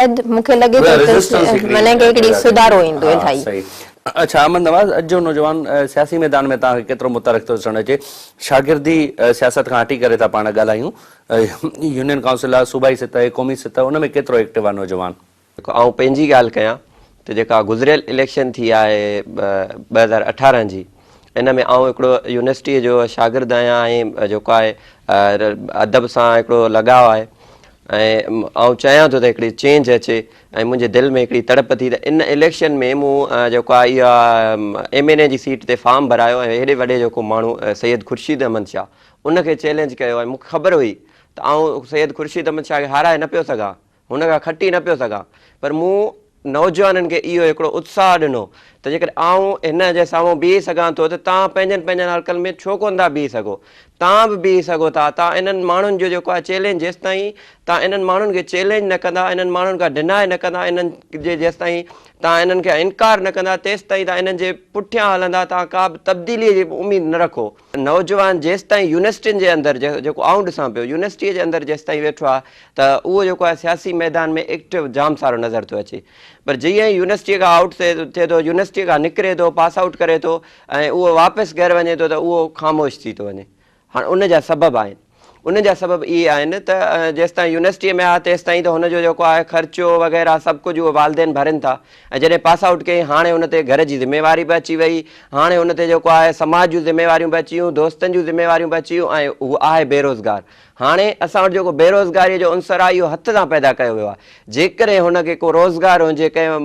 شايد مون کي لڳي ٿو ته معنيٰ ڪي هڪڙي سڌارو ايندو الائي. اڇا احمد نواز اڄ جو نوجوان سياسي ميدان ۾ توهان کي ڪيترو متحرڪ ٿو ڏسڻ اچي شاگردي سياست کان هٽي ڪري ٿا پاڻ ڳالهايون يونين ڪائونسل آ صوبائي سطح قومي سطح ان ۾ ڪيترو ايڪٽو آ نوجوان. جيڪو آئون پنهنجي ڳالهه ڪيان ته جيڪا گذريل اليڪشن ٿي آهي 2018 جي ان ۾ آئون هڪڙو يونيورسٽيء جو شاگرد آهيان ۽ جيڪو آهي ادب سان هڪڙو لڳاء آهي ۽ آئون چاهيان ٿو ته هڪڙي چينج اچي ۽ منهنجي دل ۾ هڪڙي تڙپ ٿي ته ان اليڪشن ۾ مون جيڪو آهي اها ايم اين اي جي سيٽ تي فارم ڀرايو ۽ هيڏي وڏي جيڪو ماڻهو سيد خورشيد احمد شاهه ان کي چئلينج ڪيو ۽ مون کي خبر هئي ته آئون سيد خورشيد احمد شاهه کي هارائي نه پيو سگهان هن کان کٽي نه پيو سگهان پر مون نوجوانن کي اهو هڪڙو اتساهه ڏنو ته جيڪڏهن آئون هن جي سامهون بيهي سگهان ٿو ته توهان پنهنجن پنهنجن حلقن ۾ ڇو ڪونه ٿا بيهي سگهو؟ توهان به بيهي سگهو ٿا. توهان انهن ماڻهن جو جيڪو آهي چئلينج جيستائين توهان انهن ماڻهن کي چئلينج نه ڪندا، انهن ماڻهن کان ڊناء نه ڪندا، انهن جي جيستائين توهان انهن کان انڪار نه ڪندا تيستائين توهان انهن جي پٺيان هلندا توهان ڪا به تبديليء جي اميد نه رکو. نوجوان جيستائين يونيورسٽين جي اندر جيڪو آئون ڏسان پيو يونيورسٽيء جي اندر جيستائين ويٺو آهي ته اهو جيڪو آهي سياسي ميدان ۾ ايڪٽو جام سارو نظر ٿو اچي پر جيئن ئي يونيورسٽيء کان آئوٽ ٿئي ٿو يونيورسٽيء کان نڪري ٿو پاس آئوٽ ڪري ٿو ۽ اهو واپس گهر وڃي ٿو ته اهو خاموش ٿي ٿو وڃي هاڻ ان جا سبب آهن ان جا سبب اهي آهن ته جيستائين يونيورسٽيء ۾ آهي تيستائين ته هن جو جيڪو آهي خرچو وغيره سڀ ڪجهه اهو والدين ڀرين ٿا ۽ جڏهن پاس آئوٽ ڪيائين هاڻي هن تي گهر جي ذميواري به اچي وئي هاڻي هن تي جيڪو آهي سماج جون ذميواريون به اچي ويون دوستن جون ذميواريون به اچي ويون ۽ هو آهي بيروزگار هاڻي اسان وٽ جيڪو بيروزگاريء جو عنصر آهي اهو هٿ سان پيدا ڪيو ويو آهي. جيڪڏهن هن کي ڪو روزگار هجي، ڪنهن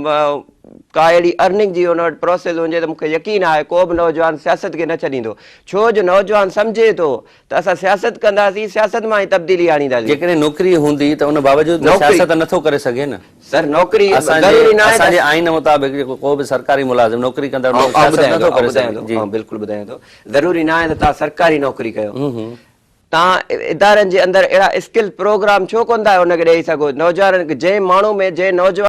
ڪا اهڙي ارننگ جي هن وٽ پروسيس هجي ته مون کي يقين آهي ڪو به نوجوان سياست کي نه ڇڏيندو. ڇو جو نوجوان سمجهي ٿو ته اسان سياست ڪنداسين، سياست مان ئي تبديلي آڻينداسين. جيڪڏهن نوڪري هوندي ته ان باوجود به سياست نه ٿو ڪري سگهي نه. سر نوڪري ضروري ناهي ته. اسان جي آئين مطابق جيڪو ڪو به سرڪاري ملازم نوڪري ڪندڙ ماڻهو سياست نه ٿو ڪري سگهي. جي آئون بلڪل ٻڌايان ٿو. ضروري ناهي ته توهان سرڪاري نوڪري ڪيو. توهان ادارن جي اندر اهڙا اسڪل پروگرام ڇو ڪونه ٿا ان کي ڏئي سگهو نوجوانن کي جنهن ماڻهو ۾ جنهن نوجوان.